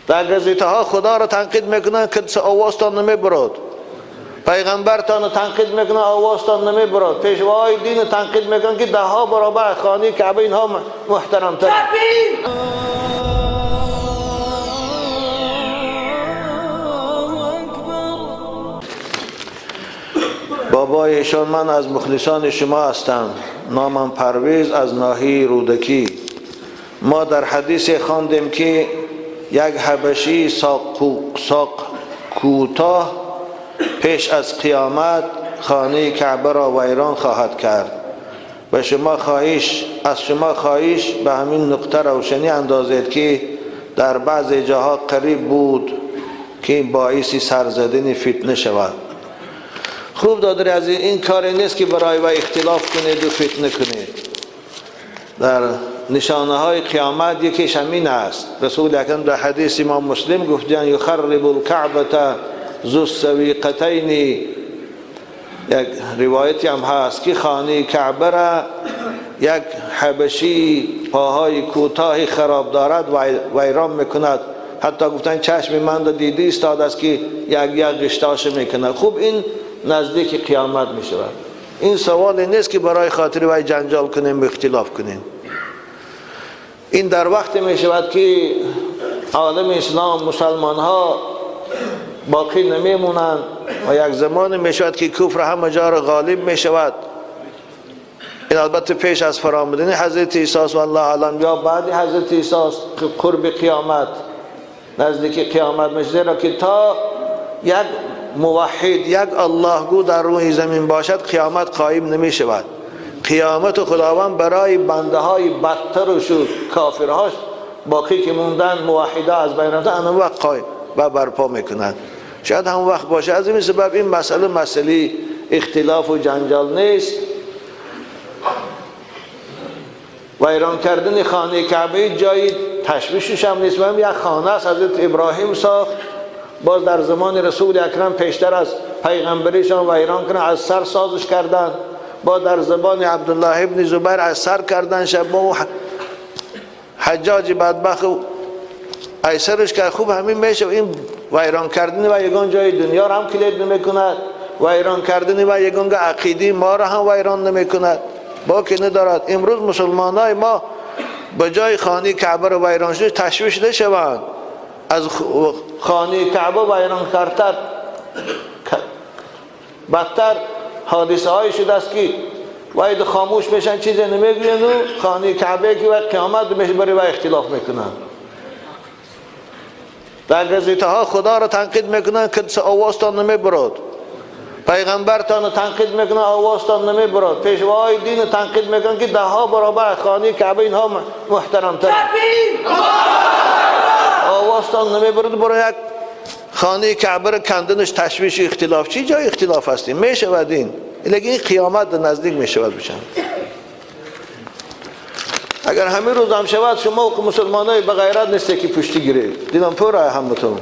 در گزیته ها خدا را تنقید میکنن که آوازتان نمیبرد، پیغمبرتان را تنقید میکنن آوازتان نمیبرد، پیشوای دین تنقید میکنن که ده ها برابر خانه کعبه اینها محترمتر. بابای ایشان من از مخلصان شما هستم، نامم پرویز از ناحیه رودکی. ما در حدیث خواندیم که یک حبشی ساق کوتاه پیش از قیامت خانه کعبه را ویران خواهد کرد. و شما خواهش از شما خواهش به همین نقطه روشنی اندازید که در بعض جاها قریب بود که باعث سرزدن فتنه شود. خوب دادر از این کاری نیست که برای و اختلاف کنید و فتنه کنید. در نشانه های قیامت یکیش همین است. رسول اکرم در حدیث امام مسلم گفتند یخرب الکعبه ذو السویقتین. یک روایتی هم هست که خانه کعبه را یک حبشی پاهای کوتاه خراب دارد ویران میکند. حتی گفتن چشم من را دیده ایستاد است که یک یک غشتاش میکند. خوب این نزدیک قیامت می شود. این سوال نیست که برای خاطر وی جنجال کنیم و اختلاف کنیم. این در وقت می شود که عالم اسلام مسلمان ها باقی نمی مونند و یک زمان می شود که کفر همه جا را غالب می شود. این البته پیش از فرامدن حضرت عیسی و الله اعلم یا بعد حضرت عیسی قرب قیامت نزدیک قیامت می شود، زیرا که تا یک موحد یک الله گو در روی زمین باشد قیامت قایم نمی شود. قیامت خداوند برای بنده های بدتر و شد کافرهاش باقی که موندن موحده از بین رفتن آن وقت قایم و برپا میکنند. شاید هم وقت باشه. از این سبب این مسئله مسئله اختلاف و جنجال نیست. ویران کردن خانه کعبه جایی تشویشش هم نیست. و یک خانه است حضرت ابراهیم ساخت، باز در زمان رسول اکرم پیشتر از پیغمبریشان ویران کنن از سر سازش کردن، با در زبان عبدالله ابن زبیر از سر کردن شب با حجاج بدبخت ایسرش که خوب همین میشه. این ویران کردن و یگان جای دنیا را هم کلید نمیکند، ویران کردن و یگان عقیده ما را هم ویران نمیکند، با که ندارد. امروز مسلمان های ما به جای خانه کعبه را ویران شده تشویش نشوند، از خانه کعبه ویران کردن بدتر حادثه های شده است که باید خاموش میشن چیزی نمیگوین و خانه کعبه که وقت قیامت میشه برای و اختلاف میکنن. در گزیته ها خدا را تنقید میکنن که آوازتان نمیبرد، پیغمبرتان را تنقید میکنن آوازتان نمیبرد، پیشوای دین تنقید میکنن که ده ها برابر خانه کعبه اینها محترمتر. آوازتان نمیبرد برای یک خانه کعبه را کندنش تشویش اختلاف. چی جای اختلاف هستیم؟ میشود این، لیکن این قیامت نزدیک میشود بشن. اگر همین روز هم شود شما مسلمانای به غیرت نیسته که پشتی گیرید. دیدم پر همتون.